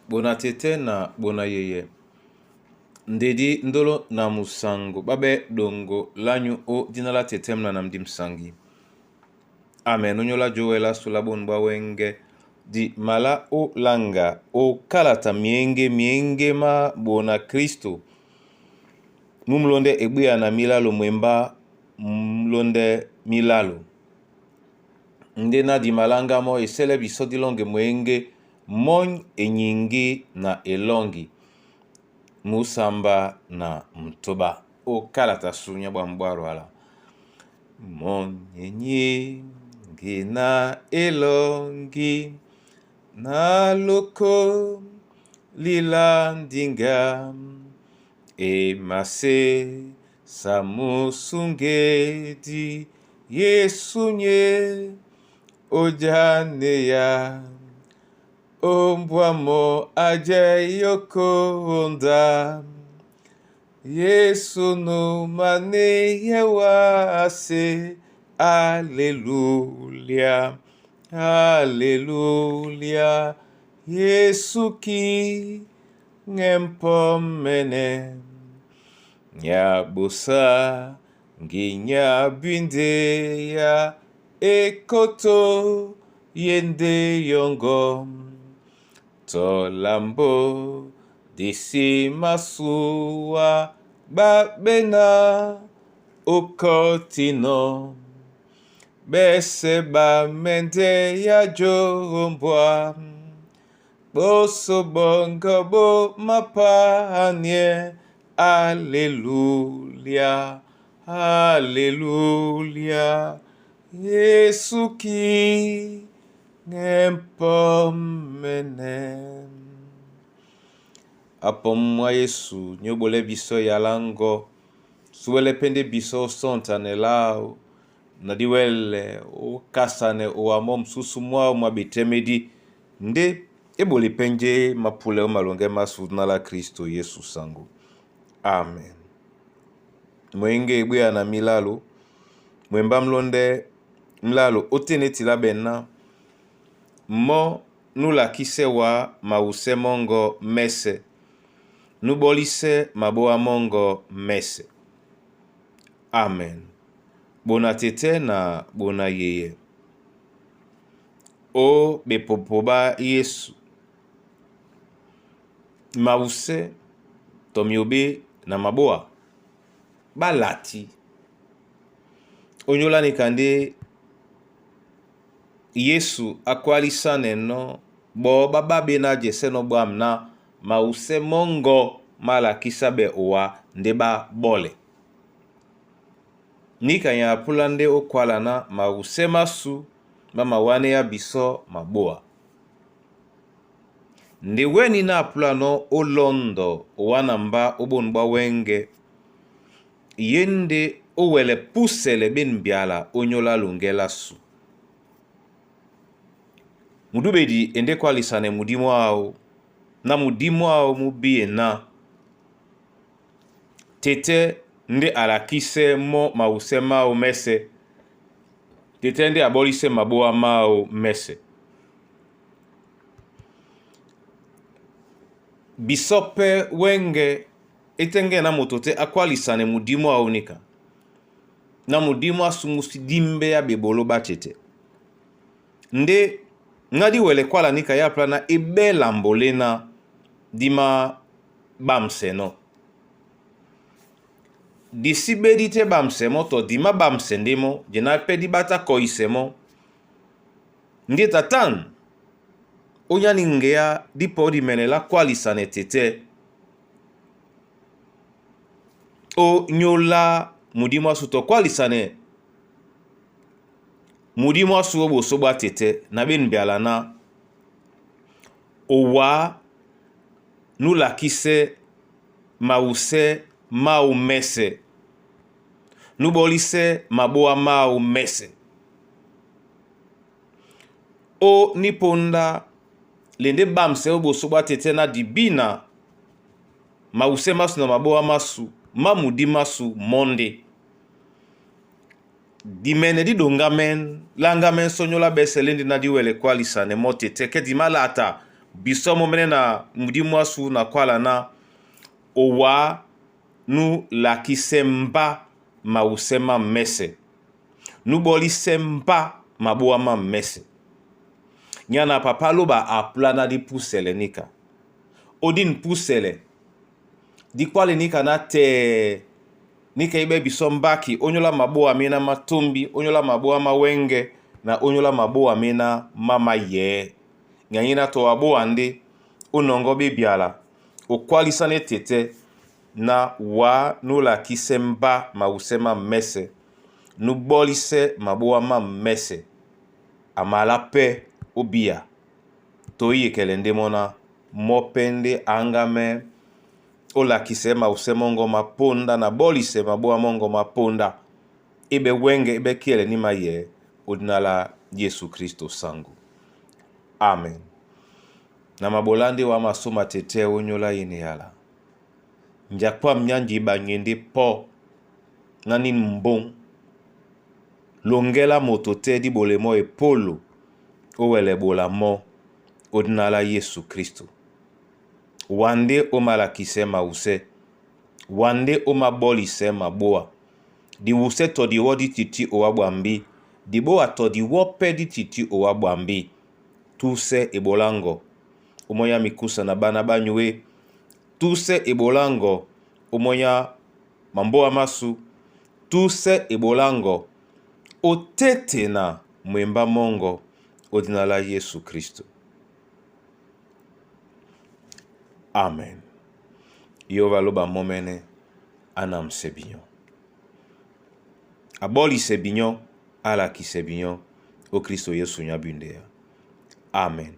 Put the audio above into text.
Bona tete na bona yeye ndedi ndolo na musango babe dongo lanyu o dina la tete mna na mdi msangi. Amen. Onyola jowela sula bonu bwa wenge di mala o langa o kalata mienge mienge ma bona Kristo mumulonde ebwiya na milalo mwemba mulonde milalo. Nde na di malanga mo esele biso dilonge mwenge mony enyingi na elongi musamba na mtoba o kalata sunya bwa mbwarwala. Mony enyingi na elongi na loko lila ndinga emase samusungedi Yesu nye ojaneya ombwamo aje yokonda Yesu no mane yewase Aleluya Aleluya Yesu ki ngempomene nyabusa nginyabindeya ekoto yende yongo tolambo disi masuwa babena okotino bese bamende ya jombwa boso bongo bo mapanie Aleluya Aleluya Yesu ki ngempomene. Apomwa Yesu nyobole biso yalango suwele pende biso sontane lao na diwele okasane owamo msusu mwao mwa betemedi nde ebole penje mapule o malonge masu na la Kristo Yesu sango. Amen. Mwenge ebweya na milalo mwemba mlonde mlalo otenetila bena mo nulakise wa mawuse mongo mese nubolise maboa mongo mese. Amen. Bona tete na bona yeye o bepopo ba Yesu mawuse tomiobe na maboa balati onyolani kande Yesu akwalisa neno bo bababe na jese no bwam na mawuse mongo malakisa be owa nde ba bole. Nika ya apula nde okwala na mawuse masu mama wane ya biso maboa. Nde weni na apula no olondo owana mba obonu bwa wenge ye nde owele pusele ben biala onyola longela su. Mudubedi ende kwalisane mudimu ao na mudimu ao mubiye na tete nde alakise mo mawuse mao mese tete nde abolise maboa mao mese. Biso pe wenge etenge na moto te akwalisane mudimu ao nika na mudimu asumusi dimbe ya bebolo batete nde ngadi wele kwala nika ya plana ebela mbolena dima bamseno disi bedi te bamsemo to dima bamse ndemo jena pe di bata koisemo nde tatan onyani ngea dipo di menela kwalisane tete o nyola mudimu asu to kwalisane mudimu asu oboso bwa tete na ben biala na owa nulakise mawuse mau mese nubolise maboa mau mese o niponda lende bamse oboso bwa tete na dibina mawuse masu na maboa masu mamudi masu monde dimene di donga men langa men sonyola bese lendi na diwele kwalisane mo tete ke dima lata Bisɔ momene na mudi mwasu na kwala na owa nu lakise mba mawuse ma mese nu bolise mba maboa ma mese nyana papa loba aplana di pusele nika odin pusele di kwale nika na te nika ibe biso mbaki onyola maboa mena matumbi, onyola maboa mawenge na onyola maboa mena mama ye nyanyina to aboa nde onongo bebiala okwalisa ne tete na wa nolakise mba mawuse ma mese nubolise maboa ma mese amala pe obia toyekele nde mona mope nde angame olakise mawuse mongo maponda na bolise maboa mongo maponda ebe wenge ebe kiele ni maye odinala Yesu Kristo sangu. Amen. Na mabola nde wa masoma tete onyola yene yala njakwa mnyanji banyende po na nini mbong longela moto te di bolemo epolo owele bola mo odinala Yesu Kristo wande omalakise mawuse wande omabolise maboa diwuse to diwɔ di titi owa bwambi diboa to diwɔ pe di titi owa bwambi tuse ebolango omoya mikusa na bana banyue tuse ebolango omoya mamboa masu tuse ebolango otete na mwemba mongo odinala Yesu Kristo. Amen. Yehova loba momene anamse binyo abolise binyo alakise binyo o Kristo Yesu nyabundeya. Amen.